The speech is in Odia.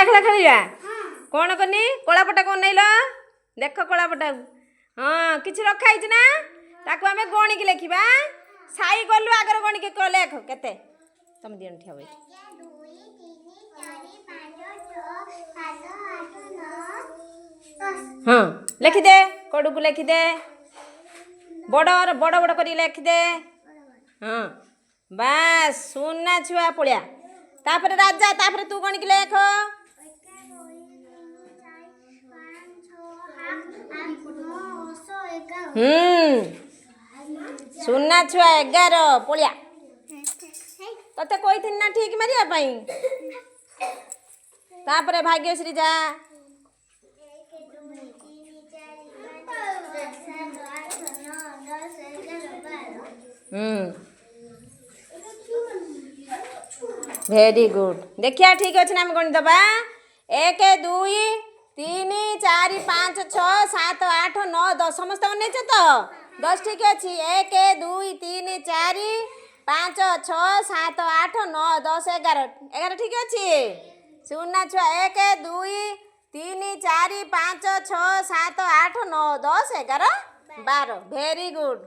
ଖେଳ ଖେଳିବା। କ'ଣ କନି? କଳାପଟାକୁ ଅନେଇଲ, ଦେଖ କଳାପଟାକୁ। ହଁ, କିଛି ରଖା ହେଇଛି ନା? ତାକୁ ଆମେ ଗଣିକି ଲେଖିବା। ସାଇ ଗଲୁ ଆଗରେ, ଗଣିକି ଲେଖ କେତେ। ତମେ 2 ଜଣ ଠିଆ ଏଇଠି। 1, 2, 3, 4, 5, 6, 7, 8, 9, 10। ହଁ, ଲେଖିଦେ, କଡ଼କୁ ଲେଖିଦେ। ବଡ଼ ବଡ଼ ବଡ଼ କରିକି ଲେଖିଦେ। ହଁ, ବାସ୍, ସୁନା ଛୁଆ ପଳିଆ। ତାପରେ ରାଜା, ତାପରେ ତୁ ଗଣିକି ଲେଖ। 1, 2, 3, 4, 5, 6, 7, 8, 9, 10, 11। ସୁନା ଛୁଆ, 11 ପଳିଆ। ତତେ କହିଥିଲି ନା ଠିକ ମାରିବା ପାଇଁ? ତାପରେ ଭାଗ୍ୟଶ୍ରୀ ଯା। 1, 2, 3, 4, 5, 6, 7, 8, 9, 10, 11, 12। Very good. ଦେଖିବା ଠିକ ଅଛି ନା, ଆମେ ଗଣିଦେବା। 1, 2, 3, 4, 5, 6, 7, 8, 9, 10। ସମସ୍ତେ ଅନେଇଛ ତ? 10 ଠିକ ଅଛି। 1, 2, 3, 4, 5, 6, 7, 8, 9, 10, 11। 11 ଠିକ ଅଛି। ସୁନା ଛୁଆ, 1, 2, 3, 4, 5, 6, 7, 8, 9, 10, 11, 12। Very good.